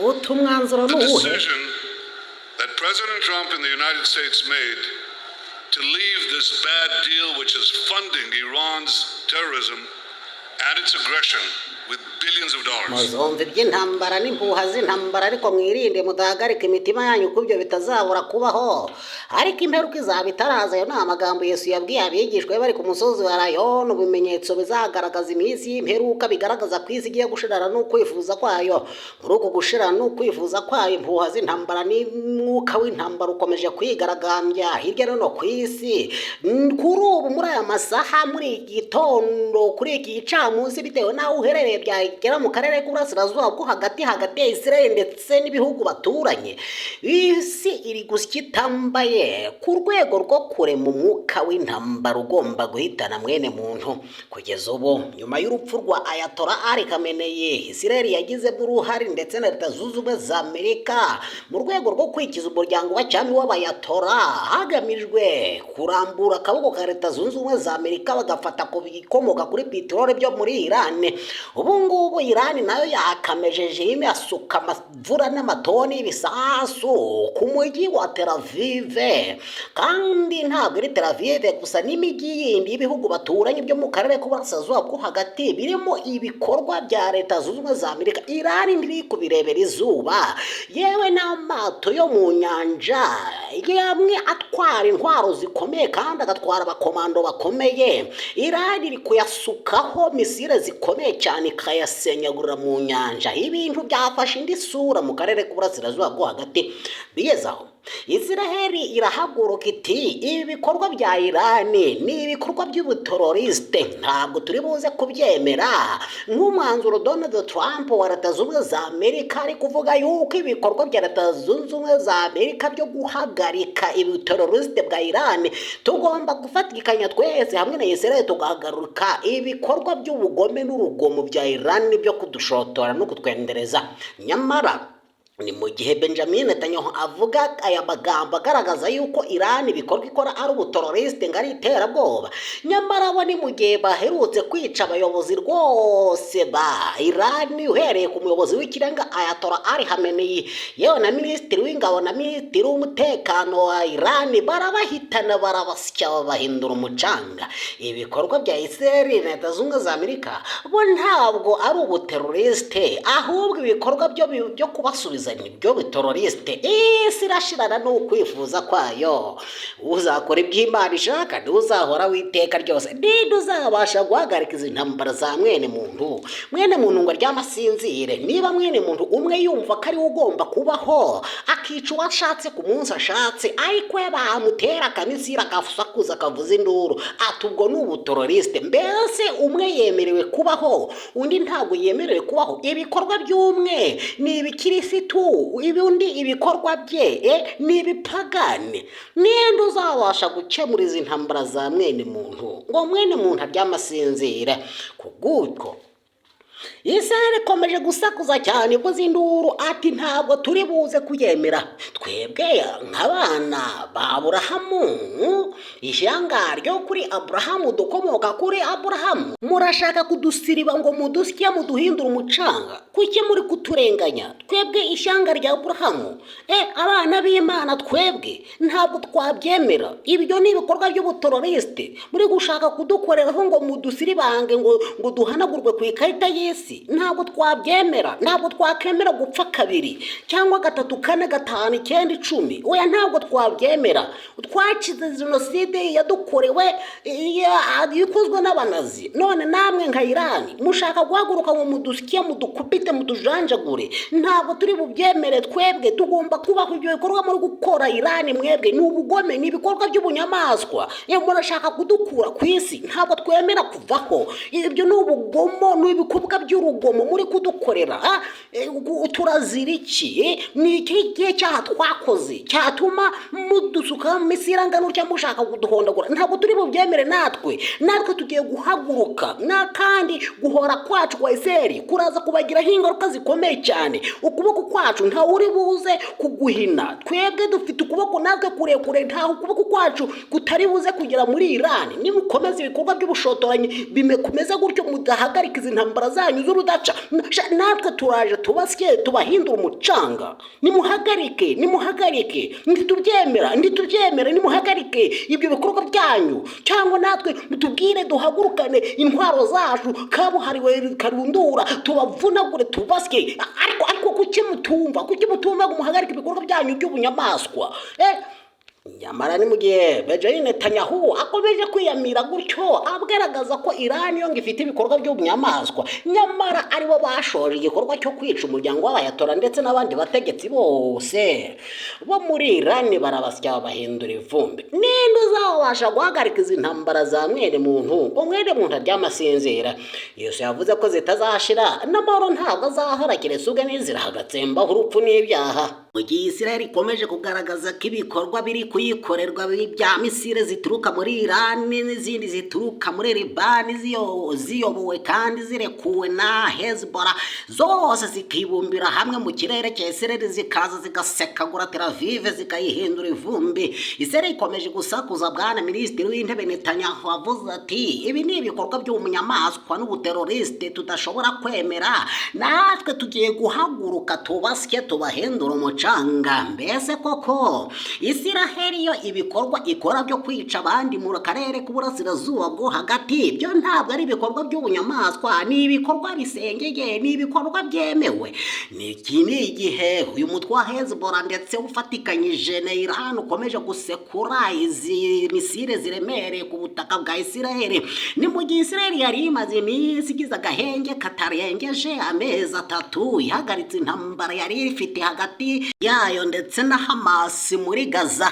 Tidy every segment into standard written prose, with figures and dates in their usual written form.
Uti umwanzuro The ni uwuhe? decision that President Trump and the United States made to leave this bad deal, which is funding Iran's terrorism and its aggression with billions of dollars. Muzumva iby'intambara n'impuha z'intambara, ariko mwirinde mudahagarika imitima yanyu, kuko ibyo bitazabura kubaho, ariko imperuka izaba itaraza. Ayo ni amagambo Yesu yabwiye abigishwa be bari ku musozi wa Elayono. Ibimenyetso bizagaragaza iminsi y'imperuka, bigaragaza ko isi igiye gushirana n'ukwifuza kwayo. Muri uku gushirana n'ukwifuza kwayo, impuha z'intambara n'umwuka w'intambara ukomeje kwigaragambya hirya no hino ku isi. Kuri ubu, muri aya masaha, muri iki gitondo, kuri iki gicamunsi, bitewe n'aho uherereye, byagera mu karere k'uburasirazuba bwo hagati, hagati ya Israel ndetse n'ibihugu baturanye, isi iri gusya itambaye ku rwego rwo kurema umwuka w'intambara ugomba guhitana mwene muntu. Kugeza ubu, nyuma y'urupfu rwa Ayatollah Ali Khamenei, Israel yagizemo uruhare ndetse na Leta Zunze Ubumwe za Amerika mu rwego rwo kwikiza umuryango wa cyami w'Abayatora, hagamijwe kurambura akaboko ka Leta Zunze Ubumwe za Amerika bagafata ku bikomoka kuri peteroli byo muri Iran. Ubu ngubu Iran nayo yakamejeje, imasuka amavura n'amatoni y'ibisasu ku mujyi wa Tel Aviv. Kandi ntabwo ari Tel Aviv gusa, n'imijyi yindi y'ibihugu baturanye byo mu karere k'uburasirazuba bwo hagati birimo ibikorwa bya Leta Zunze Ubumwe za Amerika. Iran ntiri kubirebera izuba, yewe n'amato yo mu nyanja yamwe atwara intwaro zikomeye kandi agatwara abakomando bakomeye, Iran iri kuyasukaho misile zikomeye cyane, ikayasenyagurira mu nyanja. Ibintu byafashe indi sura mu karere k'uburasirazuba bwo hagati. Bigeze aho Israheli irahaguruka iti: "Ibi bikorwa bya Irani ni ibikorwa by'ubuteroriste, ntabwo turi buze kubyemera." Nk'umwanzuro Donald Trump wa Leta Zunze Ubumwe za Amerika ari kuvuga yuko ibikorwa bya Leta Zunze Ubumwe za Amerika byo guhagarika ibiteroriste bwa Irani, tugomba gufatikanya twese hamwe na Israel tugahagarika ibikorwa by'ubugome n'urugomo bya Irani byo kudushotora no kutwendereza. Nyamara ni mu gihe Benjamin Netanyahu avuga aya magambo agaragaza yuko Iran ibikorwa ikora ari ubuteroriste, ngo ari iterabwoba. Nyamara bo ni mu gihe baherutse kwica abayobozi rwose ba Iran, uhereye ku muyobozi w'ikirenga Ayatollah Ali Khamenei, yewe na minisitiri w'ingabo na minisitiri w'umutekano wa Iran, barabahitana, barabasya, babahindura umucanga. Ibikorwa bya Israel na Leta Zunze Ubumwe za Amerika bo ntabwo ari ubuteroriste, ahubwo ibikorwa byo kubasubiza nibyo biteroriste. Isi irashirana n'ukwifuza kwayo. Uzakora iby'Imana ishaka niwe uzahora witeka ryose. Ninde uzabasha guhagarika izi ntambara za mwene muntu, mwene muntu ngo aryame asinzire? Niba mwene muntu umwe yumva ko ariwe ugomba kubaho, akica uwo ashatse ku munsi ashatse, ariko we bamutera akamisiri agasakuza, akavuza induru, ati ubwo ni ubuteroriste. Mbese umwe yemerewe kubaho, undi ntabwo yemerewe kubaho? Ibikorwa by'umwe ni ibikirisitu, undi ibikorwa bye ni ibipagani. Ninde uzabasha gukemura izi ntambara za mwene muntu ngo mwene muntu aryame asinzire? Kubw'utwo Israel ikomeje gusakuza cyane, ivuza induru ati: "Ntabwo turi buze kuyemera, twebwe nk'abana ba Aburahamu, ishyanga ryo kuri Aburahamu, dukomoka kuri Aburahamu. Murashaka kudusiriba ngo mudusye, muduhindure umucanga. Kuki muri kuturenganya twebwe ishyanga rya Aburahamu, abana b'Imana? Twebwe ntabwo twabyemera. Ibyo ni ibikorwa by'ubuteroriste muri gushaka kudukoreraho ngo mudusiribange, ngo duhanagurwe ku ikarita y'isi. Ntabwo twabyemera, ntabwo twakemera gupfa kabiri cyangwa gatatu, kane, gatanu, icyenda, 10. Oya, ntabwo twabyemera. Twakize jenoside yadukorewe ikozwe n'Abanazi, none namwe nka Irani mushaka guhaguruka ngo mudusye, mudukubite, mutujanjagure. Ntabwo turi bubyemere. Twebwe tugomba kubaho. Ibyo bikorwa muri gukora Irani mwebwe ni ubugome, ni ibikorwa by'ubunyamaswa. Murashaka kudukura ku isi, ntabwo twemera kuvaho. Ibyo ni ubugomo, ni ibikorwa by'urugomo muri kudukorera. Turazira iki? Ni iki gihe cyaha twakoze cyatuma mudusuka misirangano cyangwa mushaka kuduhondagura? Ntabwo turi bubyemere. Natwe tugiye guhaguruka na kandi guhora kwacu kwa Iseri kuraza kubagiraho ingaruka zikomeye cyane. Ukuboko kwacu ntawe uri buze kuguhina. Twebwe dufite ukuboko natwe kurekure, ntaho ukuboko kwacu kutari buze kugera muri Irani. Nimukomeza ibikorwa by'ubushotoranyi bimekomeza gutyo, mudahagarika izi ntambara zanyu." zanyu z'urudaca. Natwe turaje tubasye, tubahindura umucanga. Nimuhagarike, nimuhagarike, ntitubyemera, ntitubyemera. Nimuhagarike ibyo bikorwa byanyu, cyangwa natwe mutubwire duhagurukane intwaro zacu kabuhariwe karundura, tubavunagure, tubasye. Ariko kuki mutumva? Kuki mutumva ngo muhagarike ibikorwa byanyu by'ubunyamaswa? Nyamara ni mu gihe Benjamin Netanyahu akomeje kwiyamira gutyo, agaragaza ko Irani yo ngo ifite ibikorwa by'ubunyamaswa, nyamara aribo bashoje igikorwa cyo kwica umuryango w'abayatora ndetse n'abandi bategetsi bose bo muri Irani, barabasya, bahindura ivumbi. Ninde uzabasha guhagarika izi ntambara za mwene muntu ngo mwene muntu aryama asinzira? Yesu yavuze ko zitazashira, n'amahoro ntabwo azahora, keretse ubwe n'inzira hagatsembaho urupfu n'ibyaha. Mu gihe Israel ikomeje kugaragaza ko ibikorwa biri kuyikorerwa bya misile zituruka muri Irani n'izindi zituruka muri Libani, ziyobowe kandi zirekuwe na Hezbollah, zose zikibumbira hamwe mu kirere cya Israel, zikaza zigasekagura Tel Aviv, zikayihindura ivumbi, Israel ikomeje gusakuza. Bwana Minisitiri w'Intebe Netanyahu avuze ati: "Ibi ni ibikorwa by'ubunyamaswa n'ubuteroriste tudashobora kwemera. Natwe tugiye guhaguruka tubasye, tubahindura umucanga." Mbese koko Israel yo ibikorwa ikora byo kwica abandi mu karere k'uburasirazuba bwo hagati byo ntabwo ari ibikorwa by'ubunyamaswa? Ni ibikorwa bisengeye, ni ibikorwa byemewe. Ni iki? Ni igihe uyu mutwe wa Hezbollah ndetse ufatikanyije na Iran ukomeje gusekura izi misile ziremereye ku butaka bwa Israel. Ni mu gihe Israel yari imaze iminsi igize agahenge katarengeje amezi 3, ihagaritse intambara yari ifite hagati yayo ndetse na Hamas muri Gaza.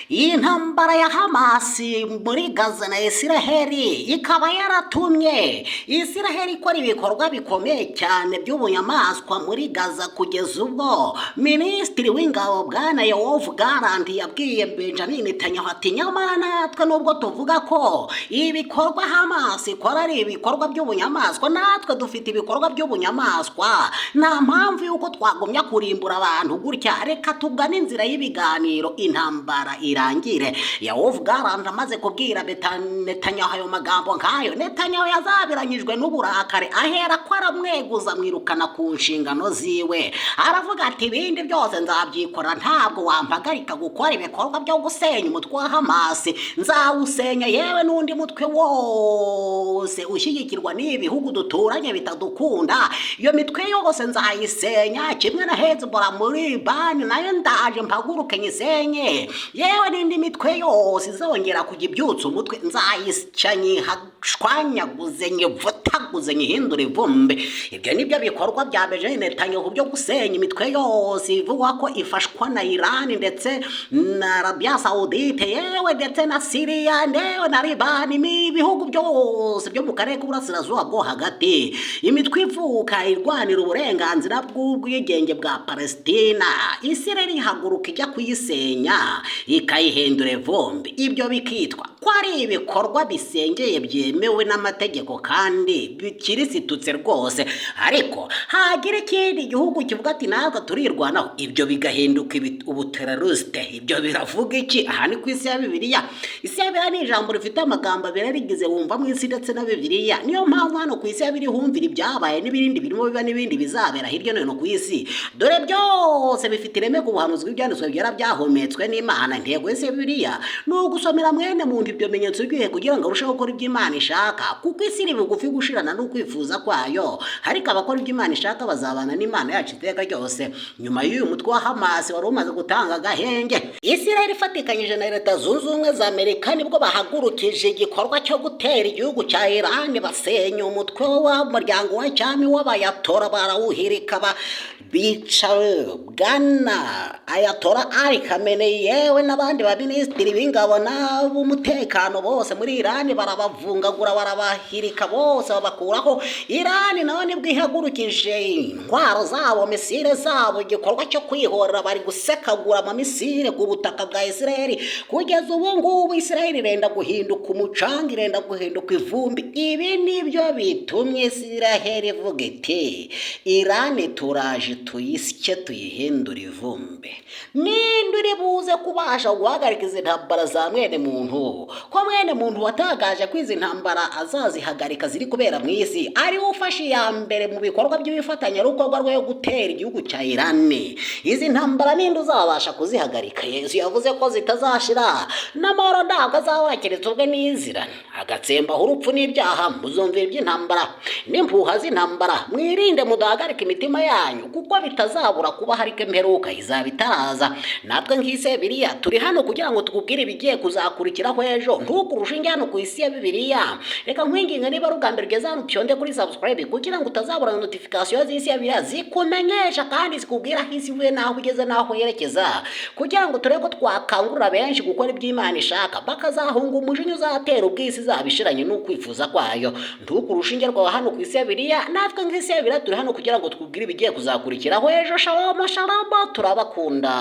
Iyi ntambara ya Hamas muri Gaza na Israel ikaba yaratumye Israel ikora ibikorwa bikomeye cyane by'ubunyamaswa muri Gaza, kugeza ubwo Minisitiri w'Ingabo bwana Yoav Gallant yabwiye Benjamin Netanyahu ati: "Nyamara natwe nubwo tuvuga ko ibikorwa Hamas ikora ari ibikorwa by'ubunyamaswa, natwe dufite ibikorwa by'ubunyamaswa. Nta mpamvu y'uko twagumya kurimbura abantu gutya. Reka tugane inzira y'ibiganiro, intambara irangire." Yoav Gallant amaze kubwira Netanyahu ayo magambo nk'ayo, Netanyahu yazabiranyijwe n'uburakari, ahera ko aramweguza, amwirukana ku nshingano ziwe. Aravuga ati: "Ibindi byose nzabyikora, ntabwo wampagarika gukora ibikorwa byo gusenya umutwe wa Hamasi. Nzawusenya, yewe n'undi mutwe wose ushyigikirwa n'ibihugu duturanye bitadukunda. Iyo mitwe yose nzayisenya, kimwe na Hezbollah muri Libani, nayo ndaje mpaguruke nyisenye, yewe n'indi mitwe yose izongera kujya ibyutsa umutwe, nzayisya, nyihashwanyaguze, nyivutaguze, nyihindure ivumbi." Ibyo nibyo bikorwa bya Benjamin Netanyahu byo gusenya imitwe yose ivugwa ko ifashwa na Iran ndetse na Arabia Saudite, yewe ndetse na Syria, yewe na Libani, ni ibihugu byose byo mu karere k'uburasirazuba bwo hagati, imitwe ivuka irwanira uburenganzira bw'ubwigenge bwa Palestina. Israel ihaguruka ijya kuyisenya, ikayihindura ivumbi, ibyo bikitwa ko ari ibikorwa bisengeye, byemewe n'amategeko kandi bikirisitutse rwose. Ariko hagira ikindi gihugu kivuga ati: "Natwe turirwanaho", ibyo bigahinduka ubuteroriste. Ibyo biravuga iki? Aha ni ku isi ya Bibiliya. Isi ya Bibiliya ni ijambo rifite amagambo abiri arigize, wumva mu isi ndetse na Bibiliya. Niyo mpamvu hano ku isi ya Bibiliya humvira ibyabaye n'ibindi birimo biba n'ibindi bizabera hirya no hino ku isi. Dore byose bifite ireme ku buhanuzi bw'ibyanditswe byera byahumetswe n'Imana. Intego y'isi ya Bibiliya ni ugusomera mwene muntu ibyo bimenyetso by'ibihe kugira ngo arusheho gukora ibyo Imana ishaka, kuko isi iri bugufi gushirana n'ukwifuza kwayo, ariko abakora ibyo Imana ishaka bazabana n'Imana yacu iteka ryose. Nyuma y'uyu mutwe wa Hamas wari umaze gutanga agahenge, Israel ifatikanyije na Leta Zunze Ubumwe za Amerika nibwo bahagurukije igikorwa cyo gutera igihugu cya Iran, basenya umutwe w'umuryango wa cyami w'abayatora, barawuhirika, bica bwana Ayatora Ali Khamenei, yewe n'abandi baminisitiri b'ingabo n'ab'umutekano bose muri Irani, barabavungagura, barabahirika bose, babakuraho. Irani nawe nibwo ihagurukije intwaro zabo, misile zabo, igikorwa cyo kwihorera. Bari gusekagura amamisile ku butaka bwa Israel. Kugeza ubu ngubu Israel irenda guhinduka umucanga, irenda guhinduka ivumbi. Ibi nibyo bitumye Israel ivuga iti: "Irani turaje." Tuyisye, tuyihindure ivumbi. Ninde uri buze kubasha guhagarika izi ntambara za mwene muntu? Ko mwene muntu watangaje ko izi ntambara azazihagarika ziri kubera mu isi, ariwe ufashe iya mbere mu bikorwa by'ibifatanyabikorwa rwo gutera igihugu cya Irani? Izi ntambara ninde uzabasha kuzihagarika? Yesu yavuze ko zitazashira, n'amahoro ntabwo azahora keretse ubwe n'izirana agatsembaho urupfu n'ibyaha. Muzumvira iby'intambara n'impuha z'intambara, mwirinde mudahagarika imitima yanyu, kuko bitazabura kuba, hariko imperuka izaba itaraza. Natwe nk'isi Bibiliya turi hano kugira ngo tukubwire ibigiye kuzakurikiraho ejo. Ntukure urushinge hano ku isi ya Bibiliya. Reka nkwinginga, niba ari ubwa mbere ugeze hano, upyonde kuri subscribe kugira ngo utazabura notification z'isi ya Bibiliya zikumenyesha kandi zikubwira aho isi ivuye n'aho ugeze n'aho yerekeza, kugira ngo turebe ko twakangurira benshi gukora ibyo Imana ishaka, bakazahunga umujinya uzatera ubw'isi izaba ishiranye n'ukwifuza kwayo. Ntukure urushinge rwawe hano ku isi ya Bibiliya. Natwe nk'isi ya Bibiliya turi hano kugira ngo tukubwire ibigiye kuzakurikiraho ejo. Shalom, shalom, turabakunda.